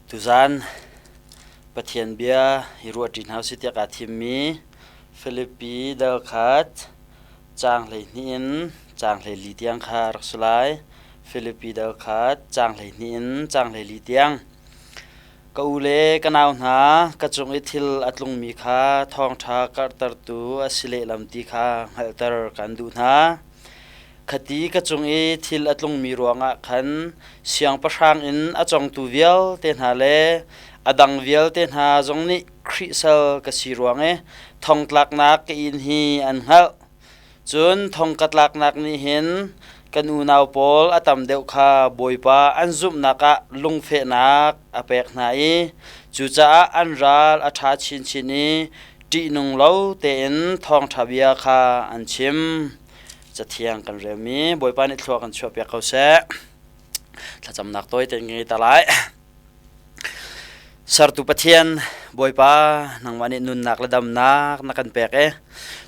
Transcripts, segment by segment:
Tuzaan Pathian bia i ruahṭi hna usih tiah kaa thimmi Filipi dal khat caang 12 in caang 14 tiang kha a rak si lai. Filipi dal khat caang 12 in caang 14 tiang. Ka u le ka nau hna, ka cung i thil a tlungmi kha thawngṭha karhtertu a si lehlam ti kha hngalhter kan duh hna. Khati ka cung i thil a tlungmi ruangah khan siangpahrang in a congtu vialte hna le a dang vialte hna zong nih Khrih sal ka si ruang i thongtlaknak ka in hi an hngalh. Cun thong ka tlaknak nih hin kan unau pawl a tam deuh kha Bawipa an zumhnak ah lungfehnak a pek hna i cucaah an ral a ṭha chinchin i ṭihnung lo tein thawngṭha bia kha an chim. Cathiang kan relmi Bawipa nih thlua kan chuahpiak ko seh. Thlacamnak tawi tein ngei ta lai. Sertu Pathian, Bawipa, nangmah nih nunnak le damnak na kan pek e.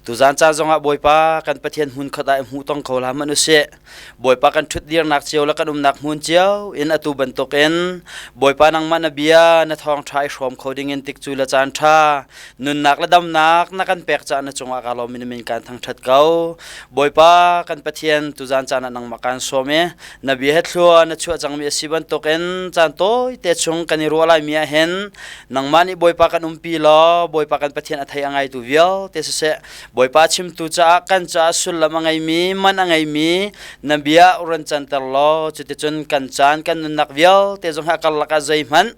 Tuzaan caan zongah Bawipa kan Pathian hmun khat ah i hmu tong kho hlah hmanh usih. Bawipa kan ṭhutdirnak cio le kan umnak hmun cio in atu bantukin Bawipa nangmah na bia na thawngṭha i hrawm kho dingin tikcu le caan ṭha Nunnak le damnak na kan pek caah na cungah kaa lawm in min kan thangṭhat ko. Bawipa kan Pathian tuzan caan ah nangmah kaan sawm i na bia he thlua na chuah cangmi a si bantukin caan tawite chung kan i ruah laimi ah hin nangmah nih Bawipa kan umpi law Bawipa kan Pathian a thei a ngaitu vialte siseh Bawipa chimtu caah kan caah sullam a ngeimi man a ngeimi na bia ran canter law cuticun kan caan kan nunnak vialte zong hi a karlak ah zeihmanh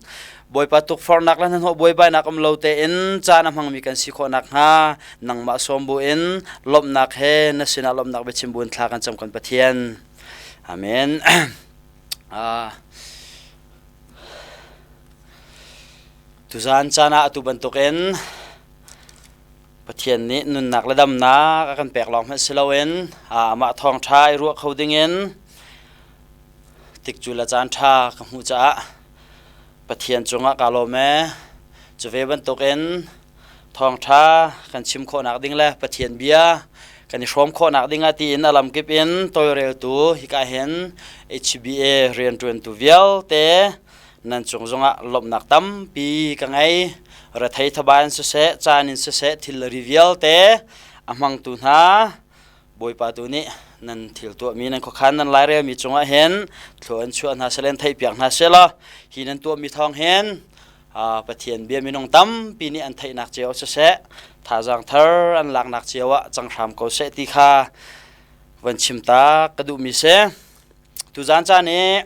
Bawipa tukforhnak le hnahnawh buaibainak um lo tein caan a hmangmi kan si khawh nakhnga nangmah sawm buin lawmhnak he na sinah lawmhnak biachim buin thla kan cam kan Pathian. Amen. Uh, tuzaan caan ah atu bantukin Pathian nih nunnak le damnak a kan pek lawng hmanh si loin amah thawngṭha i ruah kho dingin tikcu le caan ṭha ka hmuh caah Pathian cungah kaa lawm ee. Cu ve bantukin thawngṭha kan chim khawhnak ding le Pathian bia kan i hrawm khawhnak ding ah tiin a lamkip in tawlreltu hika hin HBA rianṭuantu vialte nan cung zongah lawmhnak tampi ka ngei. Rethei thaba in siseh, caan in siseh, thilri vialte a hmangtu hna Bawipa tu nih nan thil tuahmi nan khuakhan nan lairelmi cungah hin thlua an chuah hna seh theih piak hna seh law hi nan tuahmi thawng hin Pathian bia minung tampi nih an theihnak cio siseh thazaang thar an laknak cio ah cang hram ko seh ti kha van chim ta ka duhmi si. Tuzaan caan i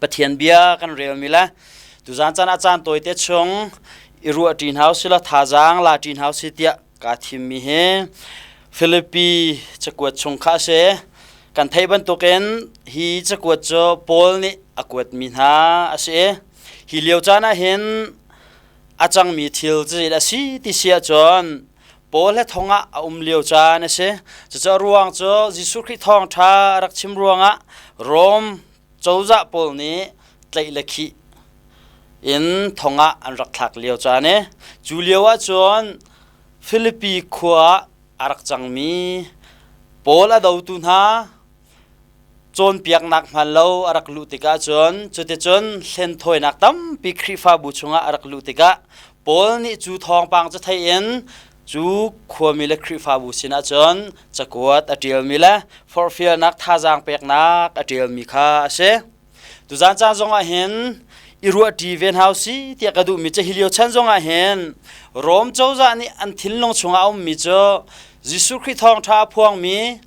Pathian bia kan relmi le tuzaan caan ah caan tawite chung i ruah ṭi hna usih law thazaang la ṭi hna usih tiah kaa thimmi hi Filipi cakuat chung kha a si. Kan theih bantukin hi cakuat cu Paul nih a kuatmi hna a si i hi lio caan ah hin a cangmi thil cu a si ti si ahcun Paul he thong ah a um lio caan a si. Cucu a ruang cu Jesuh Khrih thawngṭha a rak chim ruangah Rom cozah pawl nih tlaih le khih in thong ah an rak thlak lio caan i cu lio ahcun Filipi khua ah a rak cangmi Paul a dotu hna cawnpiaknak hmaan lo a rak luh tikah cun cuticun hlenthawinak tampi Khrihfabu chungah a rak luh tikah Paul nih cu thawngpang cu thei in cu khuami le Khrihfabu sinah cun cakuat a ṭialmi le forhfialnak thazaang peknak a ṭialmi kha a si. Tuzaan caan zongah hin i ruahṭi ve hna usih tiah ka duhmi cu hi lio chan zongah hin Rom cozah nih an thinlung chungah a ummi cu Jesuh Khrih thawngṭha a phuangmi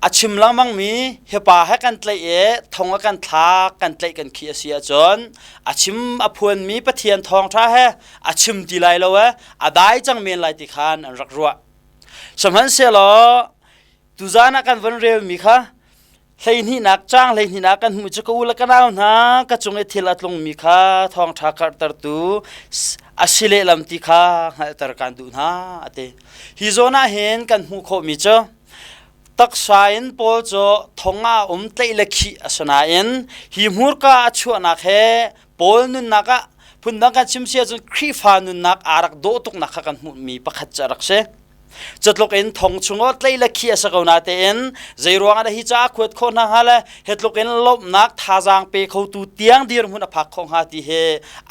a chim lengmangmi hi pa he kan tlaih i thong a kan thlak kan tlaih kan khih a si ahcun a chim a phuanmi Pathian thawngṭha he a chim ti lai lo e a dai cang men lai ti khan an rak ruah. Sihmanhsehlaw tuzaan ah kan von relmi kha hleihnihnak caang hleihnihnak kan hmuh cu ka u le ka nau hna ka cung i thil a tlungmi kha thawngṭha karhtertu a si lehlam ti kha hngalhter kan duh hna a ti. Hi zawn ah hin kan hmuh khawhmi cu taksa in Paul cu thong ah um tlaih le khih a si nain hi hmurka a chuahnak he Paul nunnak ah phundang kan chim si ahcun Khrihfa nunnak aa rak dawh tuknak kha kan hmuhmi pakhat cu a rak si. Cutluk in thong chungah tlei le khi a si ko natein zei ruangah dah hi ca a khuat khawh hna hnga le hi tluk in lawmhnak thazaang pe khotu tiang dirhmun a phak khawh hnga ti hi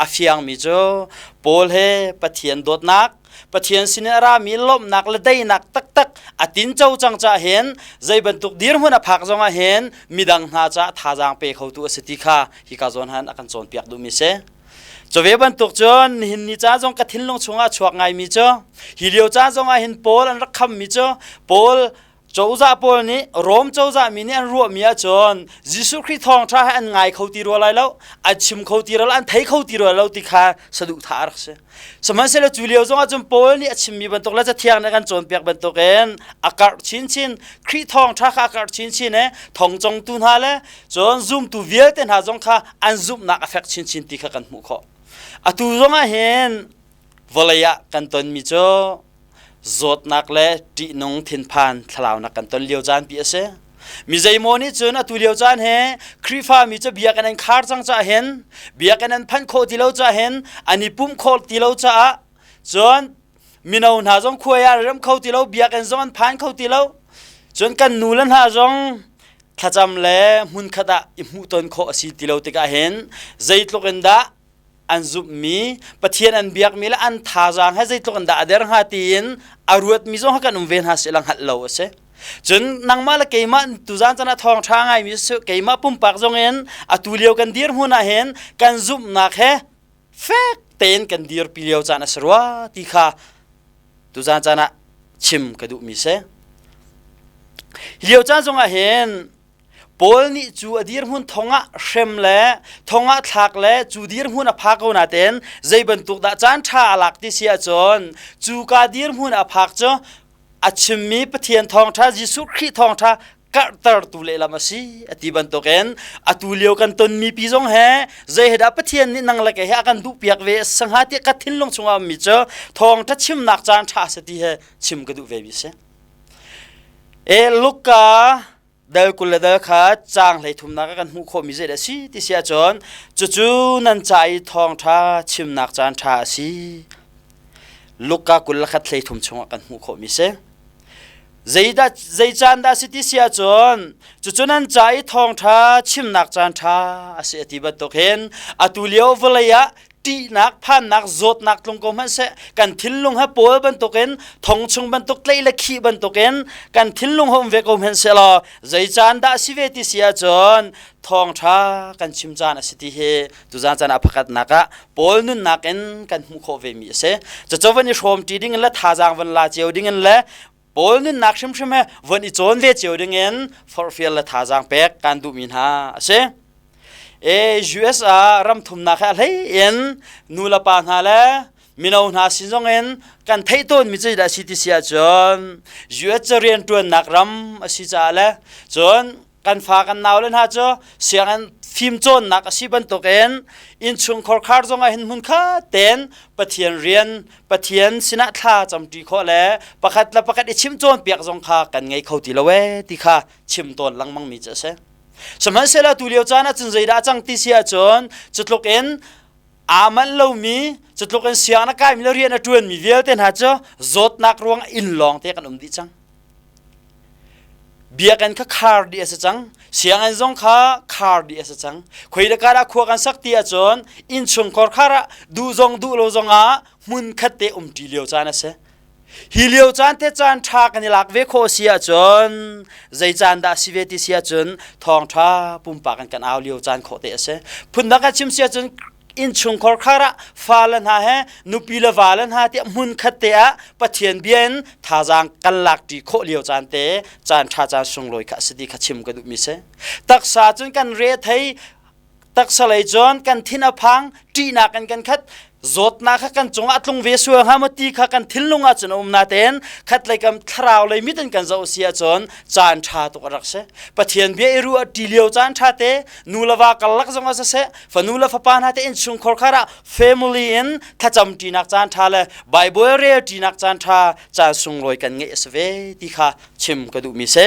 a fiangmi cu Paul he Pathian dawtnak Pathian sin in a rami lawmhnak le daihnak taktak a tinco cang caah hin zei bantuk dirhmun a phak zongah hin midang hna caah thazaang pe khotu a si ti kha hika zawn han a kan cawnpiak duhmi si. Cu ve bantuk cun nihin ni ca zong ka thinlung chungah a chuak ngaimi cu hi lio ca zongah hin Paul an rak khammi cu Paul cozah pawl nih Rom cozah mi nih an ruahmi ahcun Jesuh Khrih thawngṭha he an ngai kho ti rua lai lo an chim kho ti rua lo an thei kho ti rua lo ti kha saduhthah a rak si. Sihmanhsehlaw cu lio zongah cun Paul nih a chimmi bantuk le Cathiang nih kan cawnpiak bantukin a karh chinchin Khrih thawngṭha kha a karh chinchin i thongcongtu hna le cun zumtu vialte hna zong kha an zumhnak a fek chinchin ti kha kan hmuh khawh. Atu zongah hin vawlei ah kan tonmi cu zawtnak le ṭihnung thinphan thlalaunak kan ton lio caan pi a si. Mi zeimaw nih cun atu lio caan he Khrihfa mi cu biakinn an khar cang caah hin biakinn an phanh khawh ti lo caah hin an i pumh khawh ti lo caah cun mino hna zong khuai ah rem kho ti lo biakinn zong an phan kho ti lo cun kan nu le hna zong thlacam le hmunkhat ah i hmuhton khawh a si ti lo tikah hin zeitluk in dah an zumhmi Pathian an biakmi le an thazaang he zeitluk in dah a der hnga tiin a ruatmi zong kan um ve hna seh hngalh lo a si. Cun nangmah le keimah tuzaan caan ah thawngṭha ngaimi si keimah pumpak zong in atu lio kan dirhmun ah hin kan zumhnak he fek tein kan dirpi lio caan a si rua ti kha tuzaan caan ah chim ka duhmi si. Hi lio caan zongah hin Paul nih cu a dirhmun thong ah hrem le thong ah thlak le cu dirhmun a phak ko nain zei bantuk dah caan ṭha a lak ti si ahcun cu ka dirhmun a phak cu a chimmi Pathian thawngṭha Jesuh Khrih thawngṭha karhtertu lehlam a si a ti bantukin atu lio kan tonmi pi zong he zei he dah Pathian nih nang le kei he a kan duhpiak ve a si hnga tiah ka thinlung chungah ummi cu thawngṭha chimnak caan ṭha a si ti he chim ka duh ve mi a si. E Luka dal 20 le dal kha caang 33nak ah kan hmuh khawhmi zeidah a si ti si ahcun cucu nan ca i thawngṭha chimnak caan ṭha a si. Luka 21 33 chungah kan hmuh khawhmi si. Zeidah zei caan dah si ti si ahcun cucu nan ca i thawngṭha chimnak caan ṭha a si a ti bantuk hin atu lio vawlei ah ṭihnak phannak zawtnak tlung ko hmanh seh kan thinlung ha pawl bantukin thong chung bantuk tleih le khih bantukin kan thinlung ha um ve ko hmanh seh law zei caan dah si ve ti si ahcun thawngṭha kan chim caan a si ti hi tuzaan caan ah pakhatnak ah Paul nunnak in kan hmuh khawh ve mi a si. Cucu van i hrawm ṭi ding in le thazaang van la cio ding in le Paul nunnak hrimhrim he von i cawn ve cio ding in forhfial le thazaang pek kan duhmi hna a si. E US ah ram thumnak he a hlei in nu le pa hna le mino hna sin zong in kan theih tawnmi cu dah si ti si ahcun US cu rianṭuannak ram a si caah le cun kan fa kan nau le hna cu sianginn fimcawnnak a si bantukin innchungkhar khar zong ah hin hmun khat tein Pathian rian Pathian sinah thla camṭi khawh le pakhat le pakhat i chim cawnpiak zong kha kan ngei kho ti lo ee ti kha chim tawn lengmang mi cu a si. Sihmanhsehlaw tu lio caan ah cun zeidah a cang ti si ahcun cutluk in aa manh lomi cutluk in sianginn a kaimi le rian a ṭuanmi vialte hna cu zawtnak ruang inn lawng te kan um dih cang. Biakinn kha khar dih a si cang. Sianginn zong kha khar dih a si cang. Khoi le kar ah khua kan sak ti ahcun innchungkhar khar ah duh zong duh lo zong ah hmun khat te umṭi lio caan a si. Hi lio caan te caan ṭha kan i lak ve khawh si ahcun zei caan dah si ve ti si ahcun thawngṭha pumpak in kan au lio caan khawh te a si. Phundang kan chim si ahcun innchungkhar khar ah fale hna he nupi le vale hna tiah hmun khat te ah Pathian bia in thazaang kan lakṭi khawh lio caan te caan ṭha caan sunglawi kha a si ti kha chim ka duhmi si. Taksa cun kan re thei taksa lei cun kan thin a phang ṭihnak in kan khat zawtnak kha kan cungah a tlung ve sual hnga maw ti kha kan thinlung ah cun a um natein khatlei kam thlarau lei mit in kan zoh si ahcun caan ṭha tuk a rak si. Pathian bia i ruah ṭi lio caan ṭha te nu le va karlak zong ah siseh fanu le fapa hna te innchungkhar khar ah family in thlacam ṭinak caan ṭha le Bible rel ṭinak caan ṭha caan sunglawi kan ngeih a si ve ti kha chim ka duhmi si.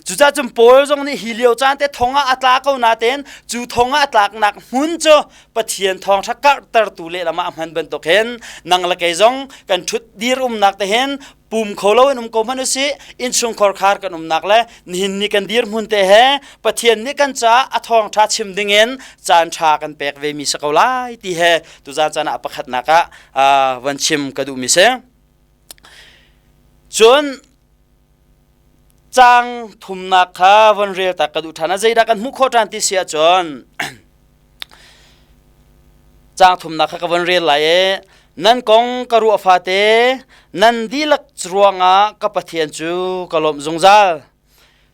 Cucaah cun Paul zong nih hi lio caan te thong ah a tla ko natein cu thong ah a tlaknak hmun cu Pathian thawngṭha karhtertu lehlam ah a hman bantuk hin nang le kei zong kan ṭhut dir umnak te hin Pum kho lo in um ko hmanh usih, innchungkhar khar kan umnak le nihin ni kan dirhmun te he Pathian nih kan caah a thawngṭha chim dingin caan ṭha kan pek ve mi si ko lai ti he tuzan caan ah pakhatnak ah van chim ka duhmi si. Cun caang thumnak kha von rel ta ka duh ṭhan. Zeidah kan hmuh khawh ṭhan ti si ahcun caang thumnak kha ka von rel lai i nan kong ka ruah fate nan dihlak ruangah ka Pathian cu ka lawmh zungzal.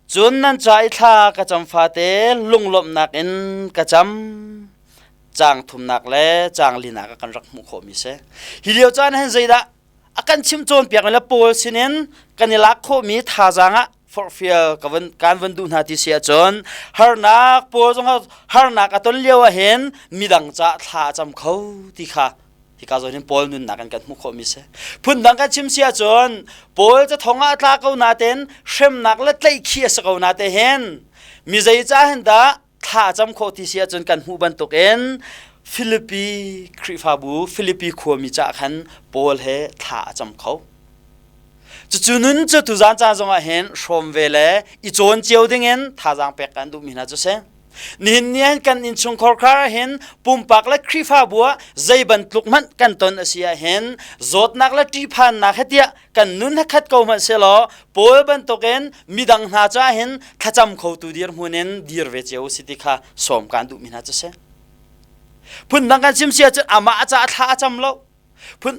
Cun nan ca i thla ka cam fate lunglawmhnak in ka cam. Caang thumnak le caang linak ah kan rak hmuh khawhmi si. Hi lio caan hin zeidah a kan chim cawnpiak le Paul sinin kan i lak khawhmi thazaang ah forhfial ka van kan van duh hna ti si ahcun harnak Paul zong harnak a ton lio ah hin midang ca thla a cam kho ti kha hika zawn hin Paul nunnak in kan hmuh khawhmi si. Phundang kan chim si ahcun Paul ca thong ah a tla ko nain hremnak le tlaihkhih a si ko nate hin mi zei ca hin dah thla a cam khawh ti si ahcun kan hmuh bantukin Filipi Khrihfabu Filipi khuami caah khan Paul he thla a cam kho. Cucu nun cu tuzaan caan zongah hin hrawm ve le i cawn cio dingin thazaang pek kan duhmi hna cu si. Nihin ni ah kan innchungkhar khar ah hin pumpak le Khrihfabu ah zei bantuk hmanh kan ton a si ah hin zawtnak le ṭihphannak he tiah kan nun he khat ko hmanh sehlaw Paul bantukin midang hna caah hin thlacam khotu dirhmun in dir ve cio si ti kha sawm kan duhmi hna cu si. Phundang kan chim si ahcun amah caah thla a cam lo. Phun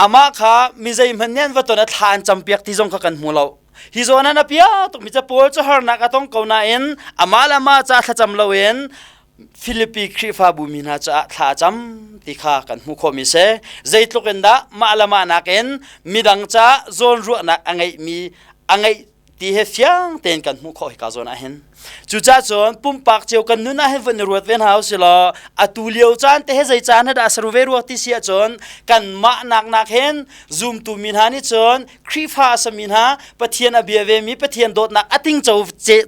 amah kha mi zeihmanh nih an va ton a thla an campiak ti zong kha kan hmu lo. Hi zawn ah na pia tukmi ca Paul cu harnak a tong ko nain amah le amah caah thlacam loin Filipi Khrihfabu mi hna caah thla a cam ti kha kan hmuh khawhmi si. Zeitluk in dah mah le mah nakin midang caah zawnruahnak a ngeihmi a ngeih ti he fiang tein kan hmuh khawh hika zawn ah hin. Cucaah cun pumpak cio kan nun ah hin van i ruat ve hna usih law atu lio caan te he zei caan he dah saru ve ruak ti si ahcun kanmah nak nak hin zumtu mi hna nih cun Khrihfa a sami hna Pathian a bia vemi Pathian dawtnak a tingco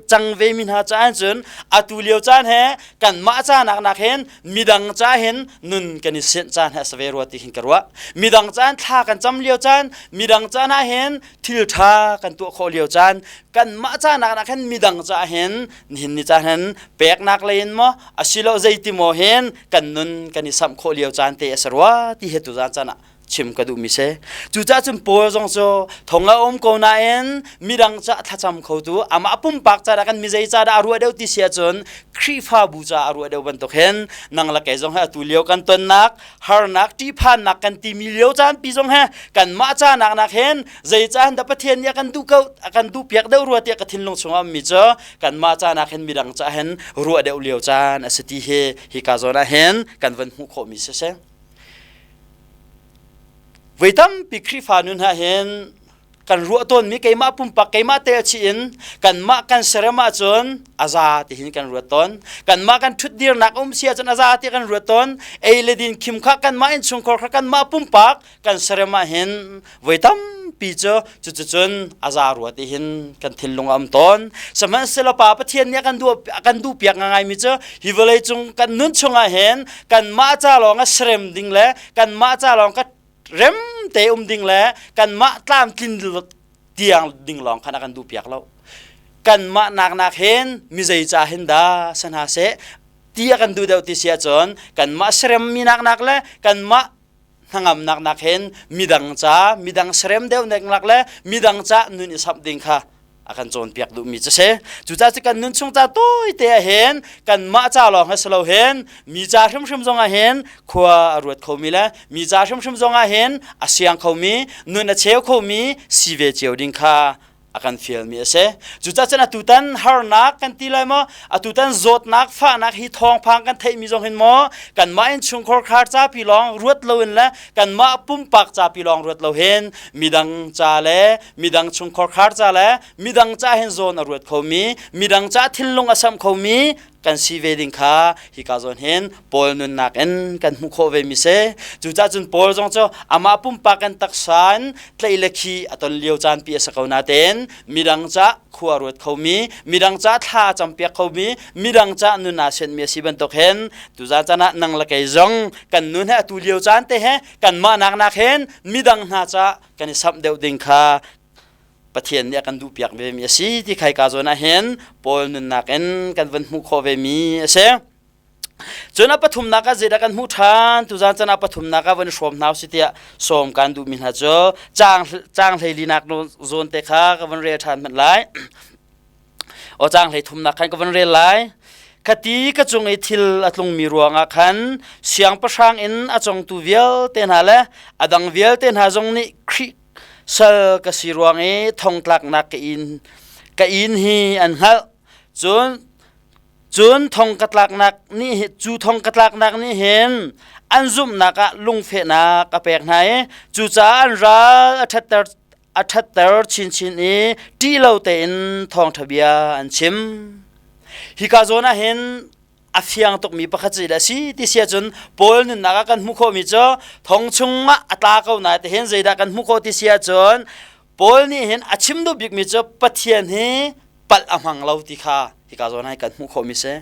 cang vemi hna caah cun atu lio caan he kanmah ca nak nak hin midang ca hin nun kan i senh caan he a si ve rua ti hin ka ruah. Midang caan thla kan cam lio caan midang caan ah hin thil ṭha kan tuah khawh lio caan kanmah ca nak nak hin midang ca hin nihin ni caan hin peknak lei in maw asilo zeiti maw hin kan nun kan i samh khawh lio caan te a si rua ti he tuzaan caan ah chim ka duhmi si. Cucaah cun Paul zong cu thong a um ko nain midang ca thlacam khotu amah pumpak ca dah kan mi zei ca dah a ruah deuh ti si ahcun Khrihfabu ca a ruah deuh bantuk hin nang le kei zong he atu lio kan tonnak harnak ṭihphannak kan timi lio caan pi zong he kanmah ca nak nak hin zei caan dah Pathian nih a kan duh ko a kan duh piak deuh rua tiah ka thinlung chungah ummi cu kanmah ca nak hin midang ca hin ruah deuh lio caan a si ti hi hika zawn ah hin kan van hmuh khawhmi si si. Voi tampi Khrihfa nun ah hin kan ruah tawnmi keimah pumpak keimah tel chih in kanmah kan serem ahcun a za ti hin kan ruat tawn. Kanmah kan ṭhutdirnak um si ahcun a za ti kan ruat tawn. Ei le din khim kha kanmah innchungkhar kha kanmah pumpak kan serem ah hin voi tampi cu cuticun a za rua ti hin kan thinlung a um tawn. Sihmanhsehlaw Pa Pathian nih a kan duh a kan duhpiak ngaingaimi cu hi vawlei cung kan nun chungah hin kanmah ca lawng a serem ding le kanmah ca lawng ka rem te um ding le kanmah tlamtlin tiang ding lawng khan a kan duhpiak lo. Kanmah nak nak hin mi zei ca hin dah sa hna seh ti a kan duh deuh ti si ahcun kanmah seremmi nak nak le kanmah hnangamnak nak hin midang ca midang serem deuh nek nak le midang ca nun i samh ding kha a kan cawnpiak duhmi cu si. Cucaah cu kan nun chung ca tawite ah hin kanmah ca lawng he si lo hin mi ca hrimhrim zong ah hin khua a ruat khomi le mi ca hrimhrim zong ah hin a siang khomi nun a cheu khomi si ve cio ding kha a kan fialmi a si. Cucaah cun atutan harnak kan ti lai maw, atutan zawtnak fahnak hi thawngpang kan theihmi zong hin maw, kanmah innchungkhar khar capi lawng ruat loin le kanmah pumpak capi lawng ruat lo hin midang ca le midang chungkhar khar ca le midang ca hin zawn a ruat khomi, midang ca thinlung a samh khomi. kan si ve ding kha hika zawn hin Paul nunnak in kan hmuh khawh ve mi si. Cucaah cun Paul zong cu amah pumpak in taksa in tlaih le khi a ton lio caan pi a si ko natein midang ca khua ruat khomi, midang ca thla a campiak khomi, midang ca nun aa sianmi a si bantuk hin tuzan caan ah nang le kei zong kan nun he atu lio caan te he kanmah nak nak hin midang hna ca kan i samh deuh ding kha Pathian nih a kan duhpiak ve mi a si ti khai ka zawn ah hin Paul nunnak in kan van hmuh khawh ve mi a si. Cun a pathumnak ah zeidah kan hmuh ṭhan? Tuzan chan ah pathumnak ah van hrawm hna usih tiah sawm kan duhmi hna cu caang caang hleilinak zawn te kha ka van rel ṭhan hmanh lai. Aw caang hlei thumnak khan ka van rel lai. Khati ka cung i thil a tlungmi ruangah khan siangpahrang in a congtu vialte hna le a dang vialte hna zong nih Khrih sal ka si ruang i thongtlaknak ka inn hi an hngalh. Cun Cun thong ka tlaknak nih cu thong ka tlaknak nih hin an zumhnak ah lungfehnak a pek hna i cucaah an ral a ṭhatter a ṭhatter chinchin i ṭih lo tein thawngṭha bia an chim. Hika zawn ah hin a fiang tukmi pakhat cu a si ti si ahcun Paul nunnak ah kan hmuh khawhmi cu thong chungah a tla ko na ti hin zeidah kan hmuh khawh ti si ahcun Paul nih hin a chim duh bikmi cu Pathian hi palh a hmang lo ti kha hika zawn ah kan hmuh khawhmi si.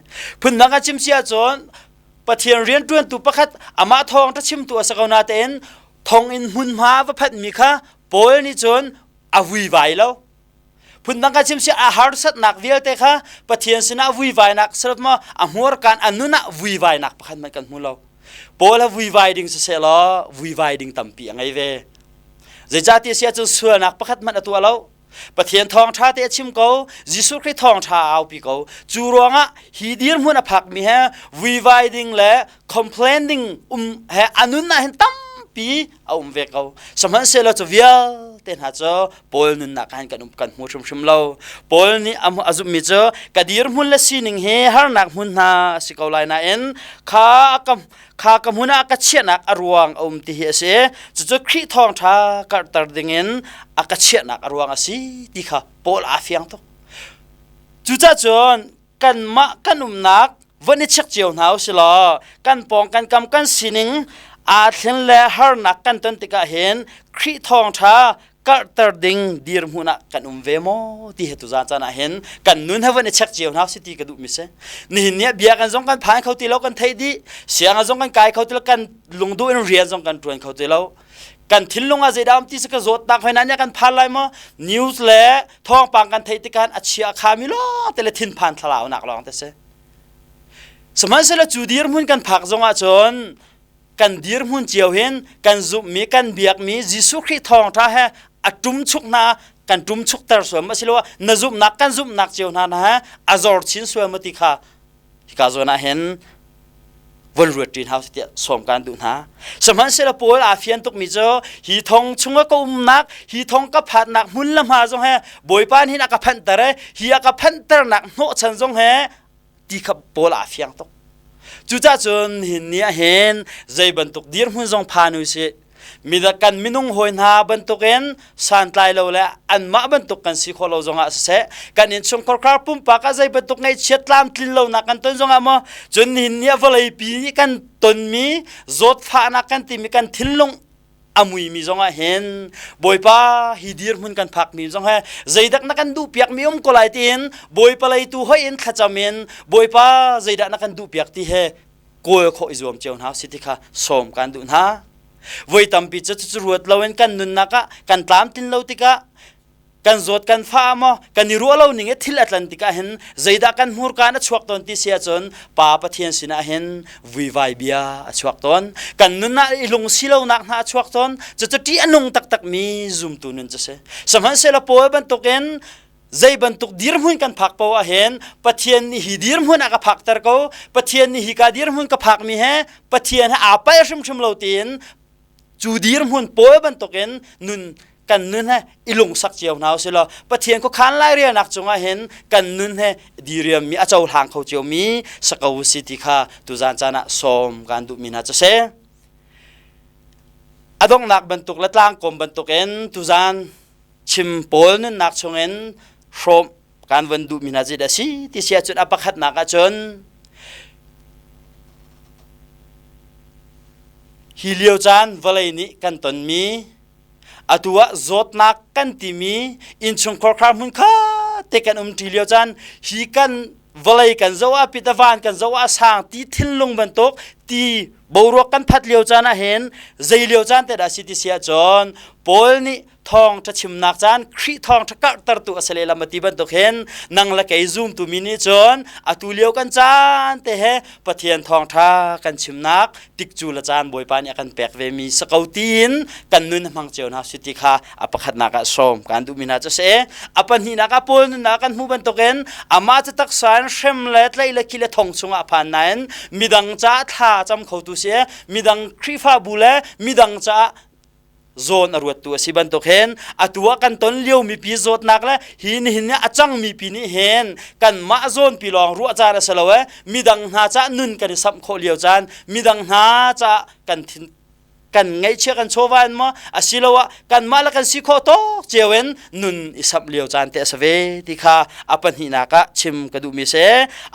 Phundang a chim si ahcun Pathian rianṭuantu pakhat amah thawng ṭha chimtu a si ko natein thong in hmunhma va phanhmi kha Paul nih cun a vuivai lo. Phundang ka chim si a harsatnak vialte kha Pathian sinah vuivainak ma a hmurkaan a nun ah vuivainak pakhat hmanh kan hmu lo. Paul a vuivai ding siseh law vuivai ding tampi a ngei ve. Zeicahtiah si ahcun sualnak pakhat hmanh a tuah lo. Pathian thawngṭha te a chim ko, Jesuh Khrih thawngṭha a aupi ko. Cu ruangah hi dirhmun a phakmi he vuivai ding le complain ding um he a nun ah hin tampi a um ve ko. Sihmanhsehlaw cu vialte hna cu Paul nunnak ah hin kan um kan hmu hrimhrim lo. Paul nih a zumhmi cu ka dirhmun le sining hi harnak hmun hna a si ko lai nain kha ka kha ka hmun ah ka chiahnak a ruang a um ti hi a si. Cucu Khrih thawngṭha karhter dingin a ka chiahnak a ruang a si ti kha Paul aa fiang tuk. Cucaah cun kanmah kan umnak von i check cio hna u si law kan pawng kan kam kan sining aa thlen le harnak kan ton tikah hin Khrih thawngṭha karhter ding dirhmun ah kan um ve maw ti he tuzan caan ah hin kan nun he van i check cio hna si ti ka duh mi si nihin ni ah bia kan zong kan phan kho ti lo kan theih dih siang zong kan kai kho ti lo kan lungduh in rian zong kan tuan kho ti lo kan thinlung ah zeidah um ti si ka zawtnak hoi na kan phan lai maw news le thawngpang kan theih tikhan a chia khami lawng te le thinphan thlalau nak lawng te si sihmanhsehlaw cu dirhmun kan phak zong ah cun kan dirhmun cio hin kan zumhmi kan biakmi Jesuh Khrih thawngṭha he a ṭumchuk hna kan ṭumchukter sual ma siloah na zumhnak kan zumhnak cio hna hna he a zor chin sual ma ti kha hika zawn ah hin von ruat ṭin hau tiah sawm kan duh hna sihmanhsehlaw Paul aa fian tukmi cu hi thong chung ka umnak hi thong ka phatnak hmun le hma zong he Bawipa nih a ka phanhter hi a ka phanhternak hnawhchan zong he ti kha Paul aa fiang tuk. Cucaah cun hin ni ah hin zei bantuk dirhmun zong phan u sih mida kan minung hawi hna bantukin santlai lo le anmah bantuk kan si khawh lo zongah siseh kan innchungkhar khar pumpak ah zei bantuk ngaihchiat tlamtlin lonak kan ton zongah maw cun nihin ni ah vawleipi nih kan tonmi zawtfahnak kan timi kan thinlung a muimi zongah hin Bawipa hi dirhmun kan phakmi zong he zeidak na kan duhpiak mi um ko lai tiin Bawipa lei tu hoi in thlacam in Bawipa zeidah na kan duhpiak ti he kawl khawh i zuam cio hna si ti kha sawm kan duh hna voi tampi cu cu ruat loin kan nunnak ah kan tlamtlin lo tikah kan zawt kan fa maw kan i ruah lo ning i thil a tlan tikah hin zeidah kan hmurka in a chuak tawn ti si ahcun Pa Pathian sinah hin vuivai bia a chuak tawn kan nun ah i lung si lonak hna a chuak tawn cucu ṭih a nung taktak mi zumtu nun cu si sihmanhsehlaw Paul bantukin zei bantuk dirhmun kan phak paoh ah hin Pathian nih hi dirhmun a ka phakter ko Pathian nih hi ka dirhmun ka phakmi he Pathian he aa palh hrimhrim lo tiin cu dirhmun pawl bantukin nun kan nun he i lungsak cio hna usih law Pathian khuakhan lairelnak cungah hin kan nun he diriam mi a cohlang kho cio mi sako si ti kha tuzan caan ah sawm kan duhmi hna cu si. A donghnak bantuk le tlangkawm bantukin tuzan chim pawl nunnak chungin hrawm kan van duhmi hna zeidah si ti si ahcun a pakhatnak ahcun. Hi lio caan vawlei nih kan tonmi, atu ah zawtnak kan timi innchungkhar khar hmun kha te kan um ṭi lio caan hi kan vawlei kan zoh ah pit a van kan zoh ah sang ti thinlung bantuk ti boruak kan phat lio caan ah hin zei lio caan te dah si ti si ahcun Paul nih thawngṭha chimnak caan Khrih thawngṭha karhtertu a si lehlam a ti bantuk hin nang le kei zumtu mi nih cun atu lio kan caan te he Pathian thawngṭha kan chimnak tikcu le caan Bawipa nih a kan pek ve mi si ko tiin kan nun hmang cio hna si ti kha a pakhatnak ah sawm kan duhmi hna cu si. A pahnihnak ah Paul nunnak kan hmuh bantukin amah cu taksa in hrem le tlaih le khi le thong chungah a phan nain midang caah thla cam khotu si, midang Khrihfabu le midang caah zawn a ruattu a si bantuk hin atu ah kan ton lio mipi zawtnak le hi nihin ni a cang mipi nih hin kanmah zawnpi lawng ruah caan a si lo e, midang hna cah nun kan i samh khawh lio caan, midang hna cah kan thin kan ngaihchia kan chawva in maw asiloah kanmah le kan si khawh tawk cio in nun i samh lio caan te a si ve ti kha a pahnihnak ah chim ka duhmi si.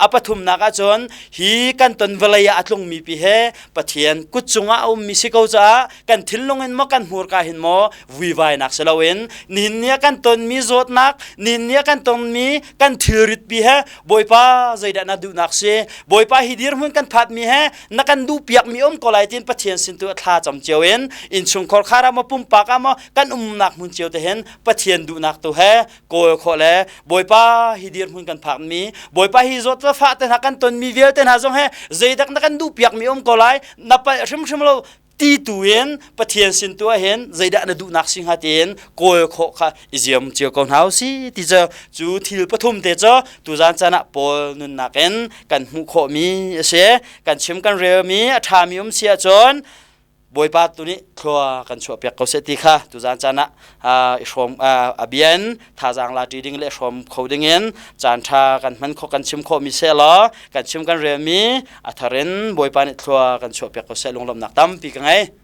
A pathumnak ah cun hi kan ton vawlei ah a tlungmi pi he Pathian kut cungah a ummi si ko caah kan thinlung in maw kan hmurka hin maw vuivainak si loin nihin ni ah kan tonmi zawtnak, nihin ni ah kan tonmi kan thilrit pi he Bawipa zeidah na duhnak si, Bawipa hi dirhmun kan phatmi he na kan duhpiakmi um ko lai tiin Pathian sin tu a thla cam cio in innchungkhar khar ah maw pumpak ah maw kan umnak hmun cio te hin Pathian duhnak tu he kawl khawh le Bawipa hi dirhmun kan phakmi, Bawipa hi zawt le fah te hna kan tonmi vialte hna zong he zeidak na kan duhpiakmi um ko lai, na palh hrimhrim lo ti tu in Pathian sin tu ah hin zeidah na duhnak si hnga tiin kawl khawh kha i ziam cio ko hna si ti cu cu thil pathum te cu tuzan caan ah Paul nunnak in kan hmuh khawhmi a si. Kan chim kan relmi a ṭhami um si ahcun Bawipa tu nih thlua kan chuahpiak ko seh ti kha tuzan caan ah i hrawm a bian thazaang la ṭi ding le hrawm kho ding in caan ṭha kan hman khawh kan chim khawh mi seh law kan chim kan relmi a thar in Bawipa nih thlua kan chuahpiak ko seh. Lunglawmhnak tampi ka ngei.